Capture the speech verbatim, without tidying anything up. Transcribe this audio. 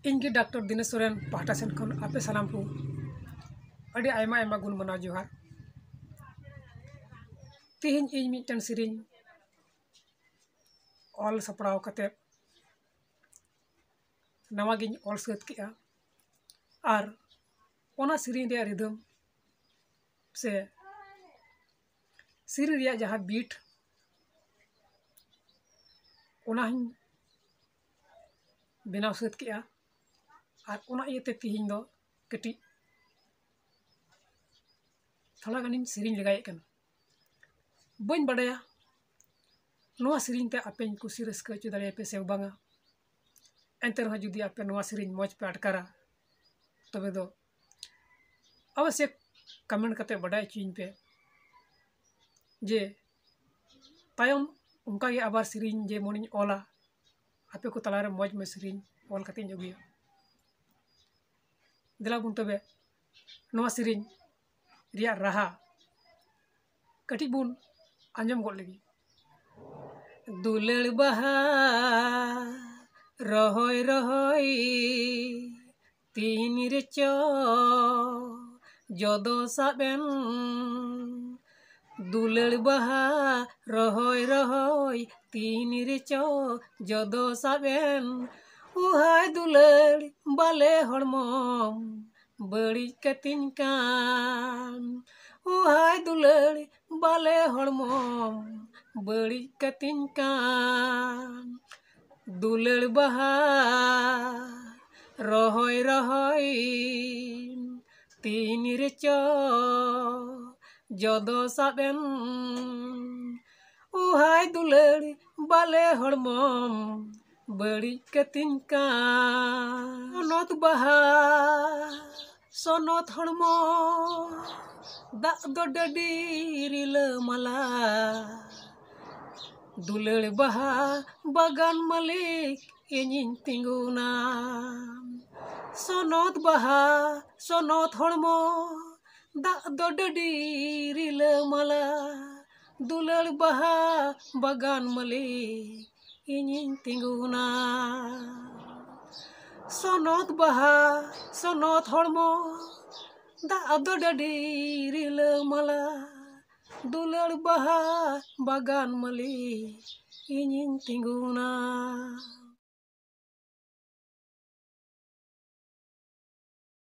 ᱤᱧ ᱜᱮ ᱰᱟᱠᱛᱚᱨ ᱫᱤᱱᱮᱥ ᱥᱚᱨᱮᱱ ᱯᱟᱦᱴᱟ ᱥᱮᱱ ᱠᱷᱚᱱ ᱟᱯᱮ ᱥᱟᱱᱟᱢ ᱠᱚ ᱟᱹᱰᱤ ᱟᱭᱢᱟ ᱟᱭᱢᱟ ᱜᱩᱱ ᱢᱟᱱᱟᱣ ᱡᱚᱦᱟᱨ᱾ ᱛᱮᱦᱮᱧ ᱤᱧ ᱢᱤᱫᱴᱮᱱ ᱥᱮᱨᱮᱧ ᱚᱞ ᱥᱟᱯᱲᱟᱣ ᱠᱟᱛᱮ ᱱᱟᱣᱟ ᱜᱤᱧ ᱚᱞ ᱥᱟᱹᱛ ᱠᱮᱜᱼᱟ᱾ ᱟᱨ ᱚᱱᱟ ᱥᱮᱨᱮᱧ ᱨᱮᱭᱟᱜ ᱨᱤᱫᱷᱟᱹᱢ ᱥᱮ ᱥᱮᱨᱮᱧ ᱨᱮᱭᱟᱜ ᱡᱟᱦᱟᱸ ᱵᱤᱴ, ᱚᱱᱟ ᱦᱚᱸᱧ ᱵᱮᱱᱟᱣ ᱥᱟᱹᱛ ᱠᱮᱜᱼᱟ᱾ ᱟᱨ ᱚᱱᱟ ᱤᱭᱟᱹᱛᱮ ᱛᱮᱦᱮᱧ ᱫᱚ ᱠᱟᱹᱴᱤᱡ ᱛᱷᱚᱲᱟ ᱜᱟᱱᱤᱧ ᱥᱮᱨᱮᱧ ᱞᱮᱜᱟᱭᱮᱫ ᱠᱟᱱᱟ᱾ ᱵᱟᱹᱧ ᱵᱟᱰᱟᱭᱟ ᱱᱚᱣᱟ ᱥᱮᱨᱮᱧ ᱛᱮ ᱟᱯᱮᱧ ᱠᱩᱥᱤ ᱨᱟᱹᱥᱠᱟᱹ ᱦᱚᱪᱚ ᱫᱟᱲᱮᱭᱟᱯᱮ ᱥᱮ ᱵᱟᱝᱟ᱾ ᱮᱱᱛᱮ ᱨᱮᱦᱚᱸ ᱡᱩᱫᱤ ᱟᱯᱮ ᱱᱚᱣᱟ ᱥᱮᱨᱮᱧ ᱢᱚᱡᱽ ᱯᱮ ᱟᱴᱠᱟᱨᱟ, ᱛᱚᱵᱮ ᱫᱚ ᱚᱵᱚᱥᱥᱳᱭ ᱠᱚᱢᱮᱱᱴ ᱠᱟᱛᱮ ᱵᱟᱰᱟᱭ ᱦᱚᱪᱚᱧ ᱯᱮ ᱡᱮ ᱛᱟᱭᱚᱢ ᱚᱱᱠᱟᱜᱮ ᱟᱵᱟᱨ ᱥᱮᱨᱮᱧ ᱡᱮᱢᱚᱱᱤᱧ ᱚᱞᱟ, ᱟᱯᱮ ᱠᱚ ᱛᱟᱞᱟᱨᱮ ᱢᱚᱡᱽ ᱢᱚᱡᱽ ᱥᱮᱨᱮᱧ ᱚᱞ ᱠᱟᱛᱮᱧ ᱟᱹᱜᱩᱭᱟ᱾ ᱫᱮᱞᱟ ᱵᱚᱱ ᱛᱚᱵᱮ ᱱᱚᱣᱟ ᱥᱮᱨᱮᱧ ᱨᱮᱭᱟᱜ ᱨᱟᱦᱟ ᱠᱟᱹᱴᱤᱡ ᱵᱚᱱ ᱟᱸᱡᱚᱢ ᱜᱚᱫ ᱞᱮᱜᱮ᱾ ᱫᱩᱞᱟᱹᱲ ᱵᱟᱦᱟ ᱨᱚᱦᱚᱭ ᱨᱚᱦᱚᱭ ᱛᱤᱱ ᱨᱮᱪᱚ ᱡᱚᱫᱚ ᱥᱟᱵ ᱮᱱ᱾ ᱫᱩᱞᱟᱹᱲ ᱵᱟᱦᱟ ᱨᱚᱦᱚᱭ ᱨᱚᱦᱚᱭ ᱛᱤᱱ ᱨᱮᱪᱚ ᱡᱚᱫᱚ ᱥᱟᱵ ᱮᱱ᱾ ᱩᱦᱟᱭ ᱫᱩᱞᱟᱹᱲ ᱵᱟᱞᱮ ᱦᱚᱲᱢᱚᱢ ᱵᱟᱹᱲᱤᱡ ᱠᱟᱹᱛᱤᱧ ᱠᱟᱱ᱾ ᱩᱦᱟᱭ ᱫᱩᱞᱟᱹᱲ ᱵᱟᱞᱮ ᱦᱚᱲᱢᱚᱢ ᱵᱟᱹᱲᱤᱡ ᱠᱟᱹᱛᱤᱧ ᱠᱟᱱ᱾ ᱫᱩᱞᱟᱹᱲ ᱵᱟᱦᱟ ᱨᱚᱦᱚᱭ ᱨᱚᱦᱚᱭ ᱛᱤᱱ ᱨᱮᱪᱚ ᱡᱚᱫᱚ ᱥᱟᱵ ᱮᱱ᱾ ᱩᱦᱟᱭ ᱫᱩᱞᱟᱹᱲ ᱵᱟᱞᱮ ᱦᱚᱲᱢᱚᱢ ᱵᱟᱹᱲᱤᱡ ᱠᱟᱹᱛᱤᱧ ᱠᱟᱱ᱾ ᱥᱚᱱᱚᱛ ᱵᱟᱦᱟ ᱥᱚᱱᱚᱛ ᱦᱚᱲᱢᱚ ᱫᱟᱜ ᱫᱚ ᱰᱟᱹᱰᱤ ᱨᱤᱞᱟᱹᱢᱟᱞᱟ᱾ ᱫᱩᱞᱟᱹᱲ ᱵᱟᱦᱟ ᱵᱟᱜᱟᱱ ᱢᱟᱹᱞᱤᱠ ᱤᱧᱤᱧ ᱛᱤᱸᱜᱩᱱᱟ᱾ ᱥᱚᱱᱚᱛ ᱵᱟᱦᱟ ᱥᱚᱱᱚᱛ ᱦᱚᱲᱢᱚ ᱫᱟᱜ ᱫᱚ ᱰᱟᱹᱰᱤ ᱨᱤᱞᱟᱹᱢᱟᱞᱟ᱾ ᱫᱩᱞᱟᱹᱲ ᱵᱟᱦᱟ ᱵᱟᱜᱟᱱ ᱢᱟᱹᱞᱤᱠ ᱤᱧᱤᱧ ᱛᱤᱸᱜᱩᱱᱟ᱾ ᱥᱚᱱᱚᱛ ᱵᱟᱦᱟ, ᱥᱚᱱᱚᱛ ᱦᱚᱲᱢᱚ, ᱫᱟᱜ ᱫᱚ ᱰᱟᱹᱰᱤ ᱨᱤᱞᱟᱹᱢᱟᱞᱟ, ᱫᱩᱞᱟᱹᱲ ᱵᱟᱦᱟ ᱵᱟᱜᱟᱱ ᱢᱟᱹᱞᱤ, ᱤᱧᱤᱧ ᱛᱤᱸᱜᱩᱱᱟ᱾